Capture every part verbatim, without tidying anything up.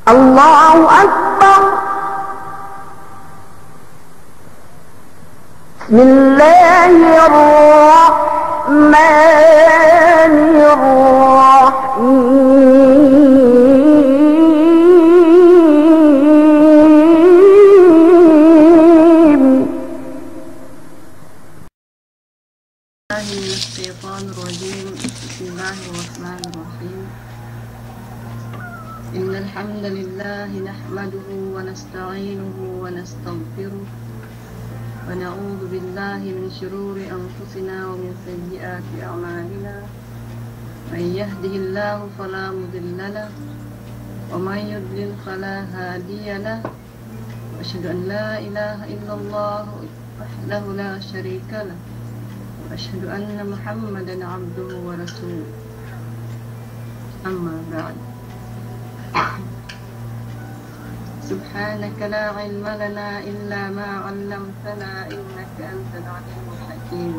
الله أكبر. بسم الله الرحمن الرحيم. بالله من الشيطان الرجيم. بسم الله الرحمن الرحيم. إن الحمد لله نحمده ونستعينه ونستغفره، ونعوذ بالله من شرور أنفسنا ومن سيئات أعمالنا. من يهده الله فلا مضل له، ومن يضلل فلا هادي له. وأشهد أن لا إله إلا الله وحده لا شريك له، وأشهد أن محمدا عبده ورسوله. أما بعد، سبحانك لا علم لنا إلا ما علمتنا إنك أنت العليم الحكيم.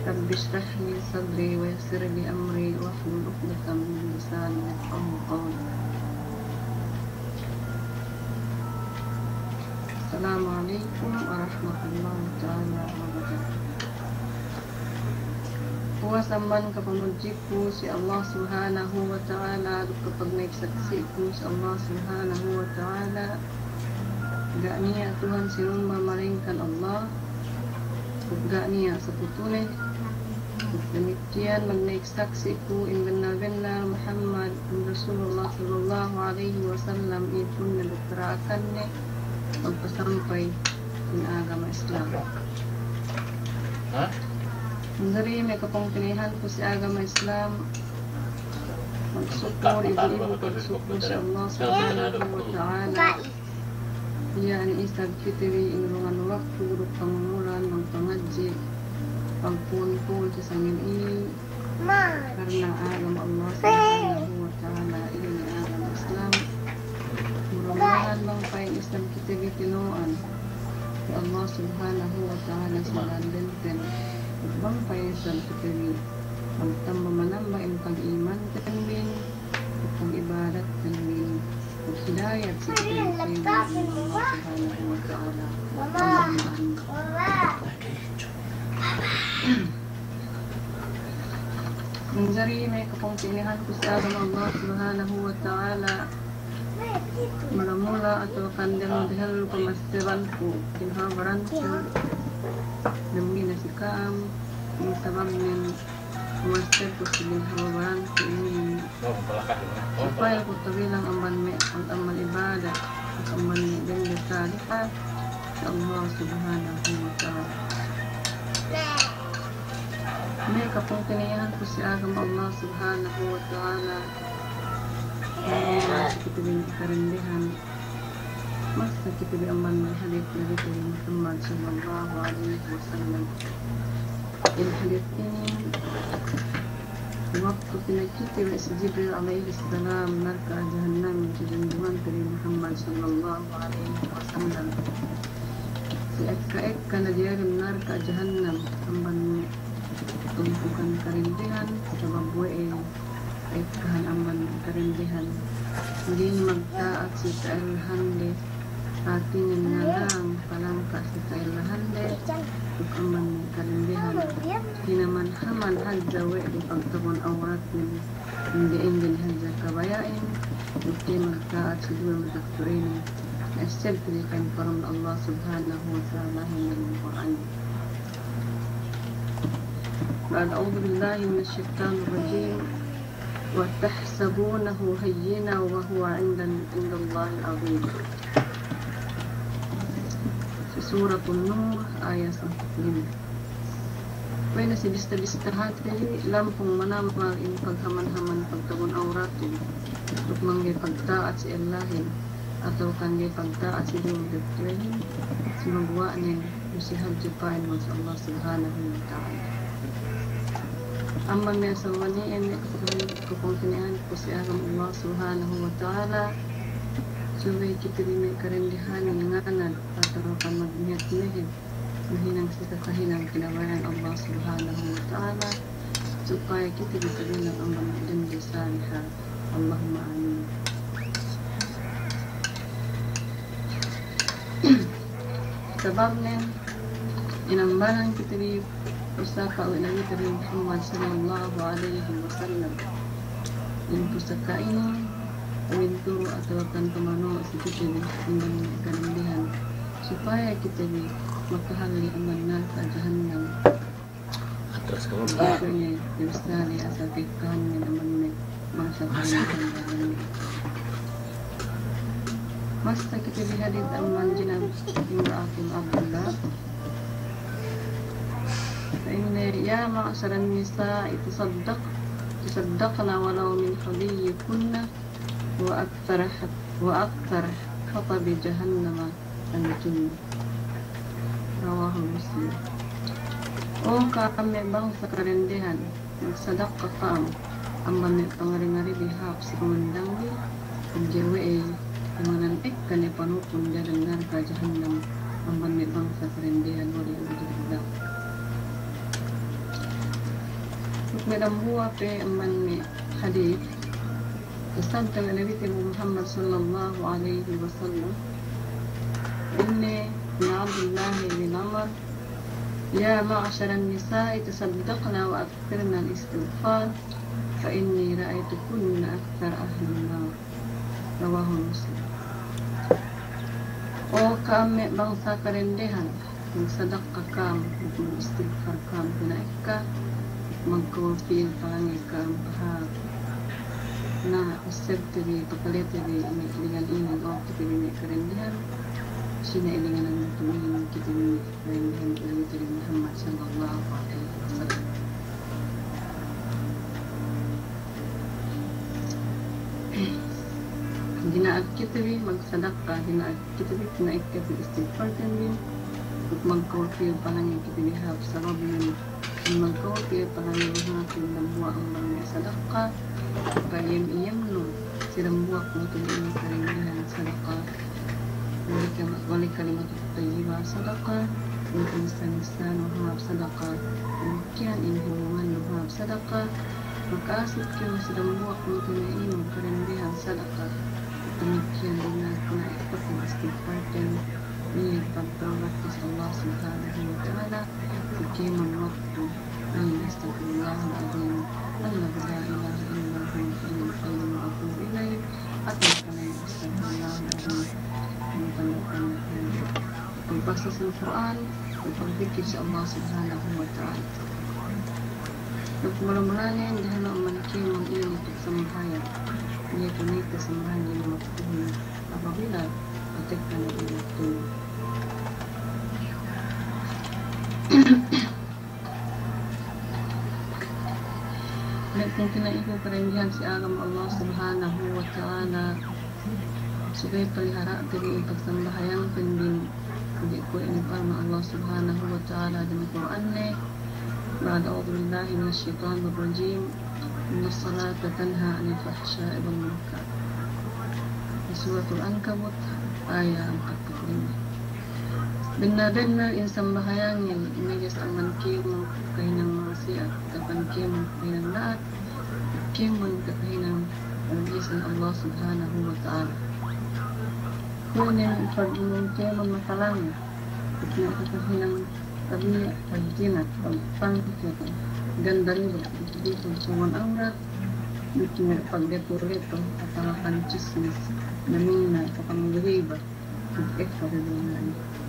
رب اشرح لي صدري ويسر لي أمري واحلل عقدة من لساني يفقهوا قولي. السلام عليكم ورحمة الله تعالى وبركاته. Puwas amban kapamudjiku si Allah Subhanahu wa Ta'ala, duk kapagnaiksaksiku si Allah Subhanahu wa Ta'ala, ga' niya' Tuhan sinumba malaingkan Allah, duk ga' niya' sakutune, duk damikkiyan magnaiksaksiku in bennal-bennal Muhammad in Rasulullah sallallahu alaihi wasallam, ipun ne duk dara'akan ne magpasampay in agama Islam. Manjari me' kapungtina'ihanku si agama Islam, magsukul ibu-ibu, magsukul si Allah Subhanahu wa Ta'ala. Iye ne isab kite bi inurungan waktu duk pangumulan bang pangadji', pagpu'un-pu'un si sangem inin, karna agama Allah Subhanahu wa Ta'ala, iye ne agama Islam. Mura-murahan bang pa'in isab kite bi tinolo'an we' Allah Subhanahu wa Ta'ala si lān denten. Bang pa'in isab kite bi magtamba-manamba in pag'imanten bi, pag'ibadatten bi, hidayat si kite bi Allah Subhanahu wa Ta'ala. Allahumma amin. Manjari me' kapungtina'ihanku si agama Allah Subhanahu wa Ta'ala, mula-mula atawa kan dehel-dehel pamastebanku, ginhawa baranku, dammi ne si ka'am, in sababnen pamasteku si ginhawa baranku inin, supaya ku tabilang amban me' pag-amal ibadat, amban me' dende saliha si Allah Subhanahu wa Ta'ala. Me' kapungtina'ihanku si agama Allah Subhanahu wa Ta'ala, masa kite bi karendehan, masa kite bi amban hadis Nabi kite bi Muhammad sallallahu alaihi wasallam. In hadis inin, waktu pinakite we' si Jibril alaihi salam narka' jahannam si junjungan kite bi Muhammad sallallahu alaihi wasallam, si ekka-ekka ne diyalem narka' jahannam amban tumpukan karendehan, sabab we'ey ekkahan amban karendehan. Ga'i magta'at si ka'ellahande, hātinen ngalang palangka' si ka'ellahande, duk amban karendehan. Hinaman-haman hadja we' de pagtabun awratnen, inde-inde hadja kabaya'in, duk ga'i magta'at si duwe matetto'anen. Esseb kite bi ka'in parman Allah Subhanahu wa Ta'ala hangkan Kur'an. بعد أعوذ بالله من الشيطان الرجيم. وتحسبونه هينا وهو عند، عند الله عظيم. Si Suratun Nur, ayat sampū' lime. Kuwe' ne si bista-bista hāti, lampung manamal in paghaman-haman pagtabun awratin, duk mangga'i pagta'at si ellahin, atawa kan ga'i pagta'at si duwe matetto'ahin, si maguwa'nen, musti hadja pa'in we' Allah Subhanahu wa Ta'ala. Amban me' asal wani'en, me' kapungtina'ihanku si agama Allah Subhanahu wa Ta'ala, subey kite bi me' karendehan nganad, atawa kan magnihat-nihat mahinang si kakahinang kinabaya'an Allah Subhanahu wa Ta'ala, supaya kite bi tabilang amban me' dende saliha. Allahumma amin. sababnen, inambanan kite bi pusaka we' Nabite bi Muhammad sallallahu alaihi wasallam. In pusaka inin, paminturu' atawa kan pamano' si kite bi amban me' kadendehan, supaya kite bi makahalli' amban narka' jahannam. Atras ka baba. Pokokne, dibissali asal kekkahanne amban me' masa. Masa. Masa kite bi hadis amban Jinab imra'atin Abdullah. Pa'inne, يا معشر النساء تصدق، تصدقن ولو من حليكن وأكثر حط-، وأكثر حطب جهنم. Rawahu Muslim. O ka'am me' bangsa kadendehan, magsadakka ka'am amban me' pangari-ngari bi hāp si kumandang bi, pegge' we'ey imanan ekka ne panukun diyalem narka' jahannam amban me' bangsa kadendehan, wal iyadhu billah. Duk me' dambuwa' pe amban me' hadis, sabda we' Nabite bi Muhammad sallallahu alaihi wasallam, pa'inne, عن عبد الله بن عمر: يا معشر النساء تصدقن وأكثرن الاستغفار فإني رأيتكن أكثر أهل النار. Rawahu Muslim. O ka'am me' bangsa kadendehan, magsadakka ka'am, mag-istigfar ka'am pina'ekka, magkawul pi'il palangi ka'am pahāp. Na, essebte bi, pakalete bi me' lingan inin, o kite bi me' kadendehan, sine linganan tu'u inin kite bi me' kadendehan, Nabite bi Muhammad sallallahu alaihi wasallam. Dina'ak kite bi magsadakka, dina'ak kite bi pina'ekka pag-istigfar bi, duk magkawul pi'il palangi kite bi hāp, sabab inin magkawul pi'il palangi hāp dambuwa' amban me' sadakka, pa'iyem-iyemnun si dambuwa' kuwe'itu me' kadendehan sadakka. Wal kalim-, wal kalimatut tayyibah sadakka, wal kalimatut tayyibah hāp sadakka, damikkiyan in hubungannu hāp sadakka, maka'asek kew si dambuwa' kuwe'itu me' inin kadendehan sadakka, damikkiyan dina'ak pina'ekka pag-istigfar ten, niya' pagtawbat si Allah Subhanahu wa Ta'ala, si kēmon waktu, astaghfirullahal azim, alladzi la ilaha illa huwal hayyul qayyum wa atubu ilaih, atawa kan astaghfirullahal azim, magpasa sin Kur'an, magpikil si Allah Subhanahu wa Ta'ala. Duk mula-mulanen, dahanu amban kēmon inin pagsambahayang, iye tu ne pagsambahayang lime waktu, apabila patekka ne in waktu. Me' pungtina'iku kadendehan si agama Allah Subhanahu wa Ta'ala, subey palihara'te bi in pagsambahayangten bi, pegge' kuwe' inin parman Allah Subhanahu wa Ta'ala dem Kur'anne, ba'da a'udhu billahi minash shaitanir rajim, innas salata tanha 'anil fahsha'i wal munkar. Suratul Ankabut, ayat ampat pulu' lime. Bennal-bennal in sambahayangin, in iye sambahayang kēmon kahinang ma'asiyat, atawa kēmon kahinang la'at, kēmon kahinang pangala'isan Allah Subhanahu wa Ta'ala. Kuwe' ne in pag'umum kēmon makalangi, kuwe' ne kahinang tabiya' pagzina, pagpangkil, ganda riba, pagdukun, pagsuman awrat, duk ne pagleto-leto, atawa kan chismis, namina, atawa kan ghiba. Duk ekka pe du.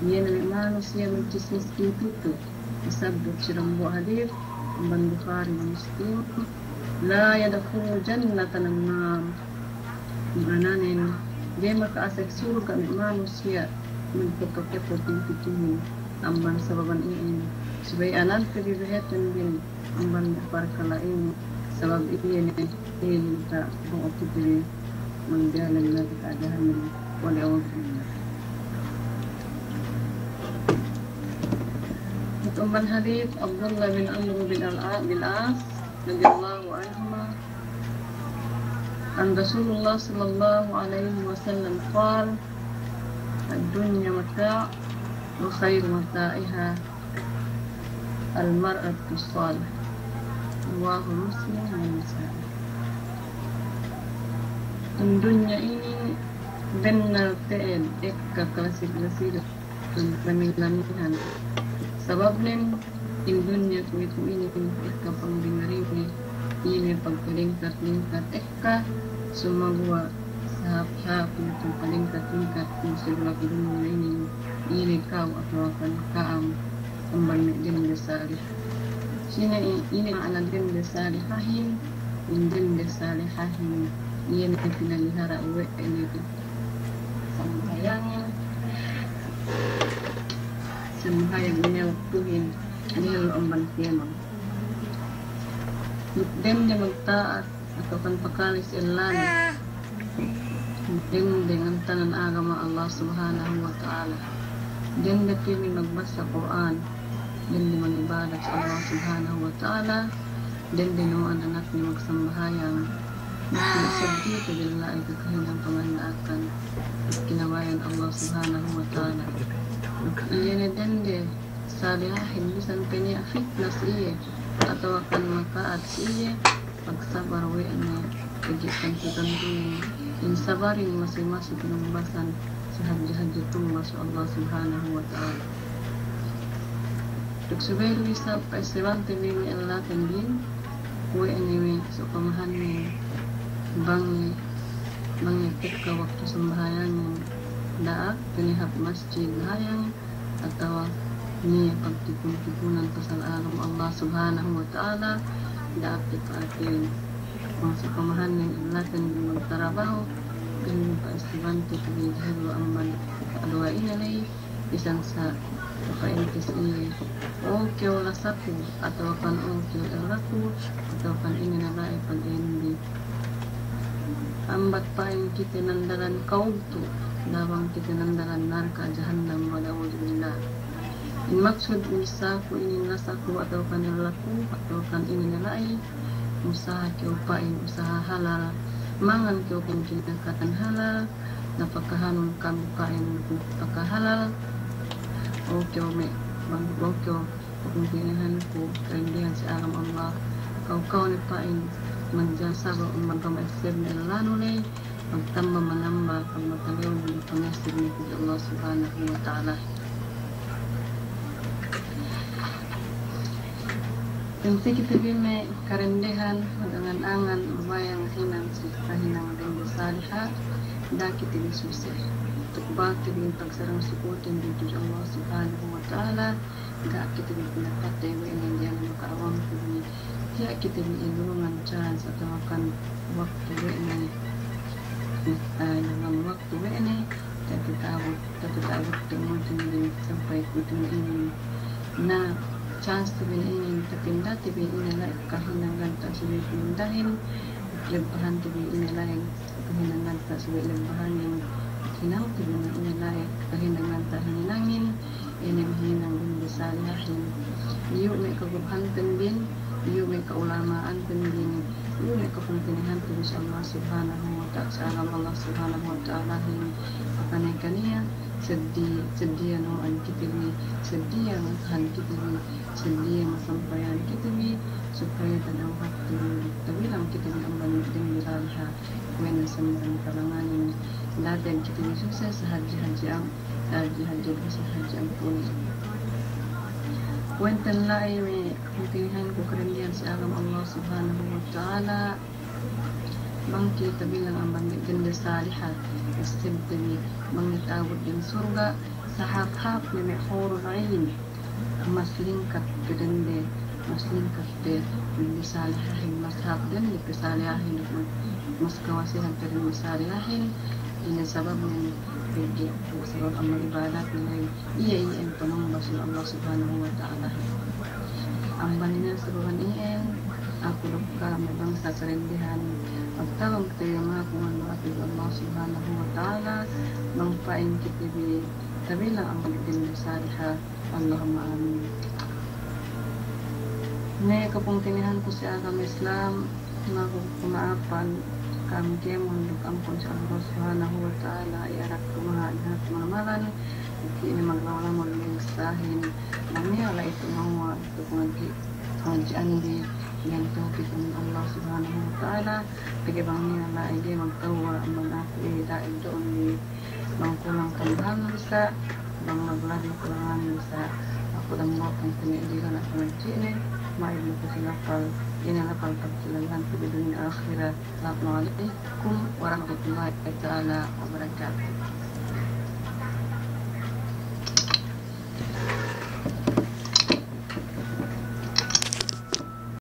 Iye ne me' manusiya' magchismis pitu-pitu. Isab du si dambuwa' hadis, amban Bukhari wa Muslim, la yadkhulul jannata namam. Ma'ananen, ga'i maka'asek surga' me' manusiya' magketo-keto pitu-pitu. Amban sababan iyan, subey anan pe bi behetun bin amban parkala' inin, sabab iye ne, iye ne ta' bo'o kite bi magdiyalem narka' jahannam, wal iyadhu billah. Amban hadis Abdullah bin Amr bin Al-A-, bin As, radiyallahu anhuma, an Rasulullah sallallahu alaihi wasallam qal, ad-dunya mata', wa khairu mata'iha al-mar'atus salihah. Rawahu Muslim wa Nasa'i. In dunya inin bennal te'ed ekka kalasi-kalasi, lamihan. Sababnen, in dunya kuwe'itu inin, ekka pangdingarin, ine pagpalingkat-lingkat ekka, sumaguwa' sahāp-hāp ne pagpalingkat-lingkat, in si bulak dunya inin, ine ka'u atawa kan ka'am, amban me' dende salih. Sine i-, ine ma'ana dende salihahin, in dende salihahin, iye ne pinalihara' we' ne sambahayangin, sambahayang ine waktuhin, ine amban kēmon. Dende magta'at, atawa kan pakale si ellane. Dende ngantanan agama Allah Subhanahu wa Ta'ala. Dende pī me' magbasa Kur'an. Dende mangibadat si Allah Subhanahu wa Ta'ala. Dende no'an anakne magsambahayang. Maksud seddi tu billa'i kakahinang panganda'akan kinabaya'an Allah Subhanahu wa Ta'ala. Iye ne dende salihahin bisan pe niya' fitna si iye, atawa kan maka'at si iye, pagsabar we' ne, pegge' tantu-tantunen, in sabarin masi-masi tinumbasan, sahadje-hadje tumbas we' Allah Subhanahu wa Ta'ala. Duk subey du isab pa'essebante bi me' ellaten bin, we' ne me' sōng pamahanne, bang ne, bang ne tekka waktu sambahayangin, da'a, tinehap masjid bahayang, atawa niya' pagtipun-tipunan pasal agama Allah Subhanahu wa Ta'ala, da'a pe pa'aten. Bang sōng pamahanne ellaten bi magtarabahu, pa'essebante bi dahulu amban kaduwa ine ley, bisan sa' pa'inte si iye, o kew lasaku, atawa kan o kew ellaku, atawa kan ine ne la'i pag'in bi. Ambat pa'in kite nandalan kawugtu', da'a bang kite nandalan narka' jahannam, wal iyadhu billah. In maksud usahaku inin lasaku atawa kan ellaku, atawa kan inin la'i, usaha kew pa'in usaha halal, mangan kew pungtina'i katan halal, napakahanun kew pa'in pakahalal, o kew me', bang o kew pungtina'ihanku, karendehan si agama Allah, kaw-kaw ne pa'in, magjaha sabab, magjaha sabab me' ellanu ley, magtamba manamba, pagmatalew ne, pangesseb ne tudju Allah Subhanahu wa Ta'ala. Pa'inte kite bi me' karendehan, magangan-angan, mabayang hinang, si kahinang dende saliha, da'a kite bi suse. Tukbal te bi in pagsarang-sukulten bi tudju Allah Subhanahu wa Ta'ala, ga' kite bi pinapatey we' ne diyalem ka'awamte bi, tiya' kite bi inurungan chance atawa kan waktu we' ne, eh, inurungan waktu we' ne, tatata'abut, tatata'abut tumultun bi sampay kuwe'itu inin. Na chance te bi inin, tapinda te bi ine la'i kahinang ganta' subey pinindahin, lebbahan te bi ine la'i kahinang ganta' subey lebbahanin, hinang te bi ine la'i kahinang ganta' hininangin, ine me' hinang dende salihahin. Iyu' me' kagurhanten bin, iyu' me' ka'ulama'anten bin, iyu' me' kapungtina'ihanten bi si Allah Subhanahu wa Ta'ala, si agama Allah Subhanahu wa Ta'alahin. Pakane kaniya, seddi, seddiya no'an kite bi, seddiya masahan kite bi, seddiya masampayan kite bi, supaya tadawhat tu tabilang kite bi amban dende saliha. Kuwe' ne sambarang kalanganin, daten kite bi suse sahadje-hadje am-, sahadje-hadje du sahadje ampun. Kuwe'inten la'i me' kapungtina'ihanku karendehan si agama Allah Subhanahu wa Ta'ala, bang kite tabilang amban me' dende saliha, essebte bi, bang ne ta'abut dem surga', sahāp-hāp ne me' hurul 'ain. Mas lingkat pe dende, mas lingkat pe dende salihahin, mas hāp dende pe salihahin, mas kawasihan pe dende salihahin, ine sababnen, pegge' sabab amal ibadatnen, iye, iye in panumbas Allah Subhanahu wa Ta'ala. Amban ine sabab inin, aku duk ka'am me' bangsa karendehan, magtabang kite bi, maku nganda'ak Allah Subhanahu wa Ta'ala, bang pa'in kite bi tabilang amban dende saliha. Allahumma amin. Me' kapungtina'ihanku si agama Islam, maku ku ma'apan ka'am kēmon duk ampun si Allah Subhanahu wa Ta'ala, iye arak tumaha' ne hatu mamalan, ine maglaw-law me' sahin, bang niya' la'i tumaha' tu pangadji', pangadji'an bi, iyan tawpik amban Allah Subhanahu wa Ta'ala, pegge' bang niya' la'i ga'i magtawwa', amban aku iye da'i do'on bi, bang kulang tambahan bisa, bang maglabi kulangan bisa aku dambuwa' pangtini'dilan aku nagji'ne, ma'id ne ku si lapal, ine lapal pagkilabihan ku bi dunya ahirat. Assalamu alaikum warahmatullahi ta'ala wabarakatuh.